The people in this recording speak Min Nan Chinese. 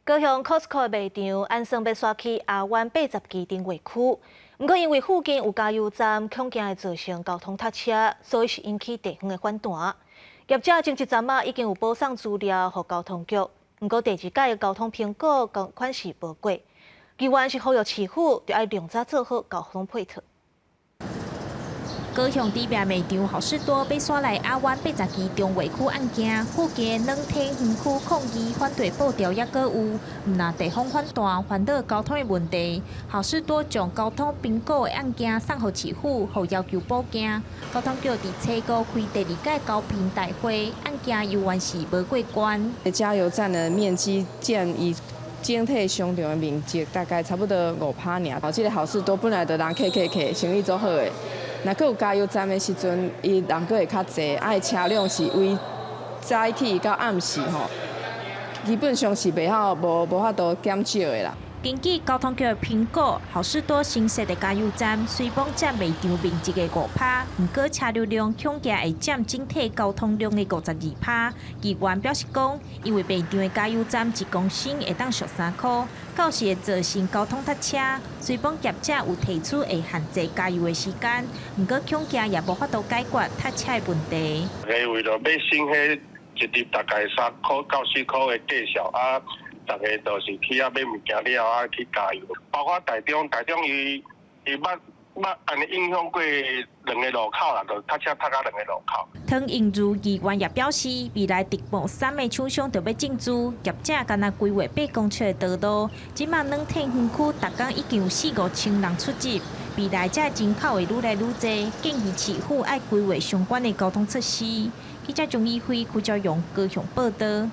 高雄 Costco 賣場按算欲徙去亞灣80期重劃區，毋過因為附近有加油站，恐驚會造成交通塞車，所以是引起地方的反彈。業者前一陣仔已經有報送資料予交通局，毋過第二屆的交通評估仝款是無過。議員是呼籲市府著愛量早做好交通配套。高雄知名賣場好市多欲徙來亞灣80期重劃區案件，附近軟體園區抗議反對步調猶閣有，毋但地方反彈，煩惱交通的問題。好市多將交通評估的案件送予市府，予要求補件。交通局佇初五開第二屆交評大會，案件猶原是無過關。加油站的面積佔伊整體商場的面積大概差不多5趴爾。這个好市多本來就人客客客，生意足好的。若閣有加油站的時陣，伊人閣會較濟，啊，伊車輛是為早起到暗時吼，基本上是袂曉無無法度減少的啦。根據交通局的評估，好市多新設的加油站雖罔佔賣場面積的5趴，毋過車流量恐驚會佔整體交通量的52趴。議員表示講，因為賣場的加油站1公升會當俗3箍，到時會造成交通塞車。雖罔業者有提出會限制加油的時間，毋過恐驚也無法度解決塞車的問題。為著欲省彼一粒大概3箍到4箍的價數啊。逐家都是去遐買物件了啊，去加油。包括台中，台中伊伊捌捌按呢影響過兩个路口啦，就塞車塞到兩個路口。湯英如議員也表示，未來竹木三个廠商著欲進駐，業者干焦規劃8公尺的道路，這馬軟體園區逐工已經有四五千人出入，未來這人口會愈來愈濟，建議市府愛規劃相關的交通設施。記者鍾以輝、柯昭勇高雄報導。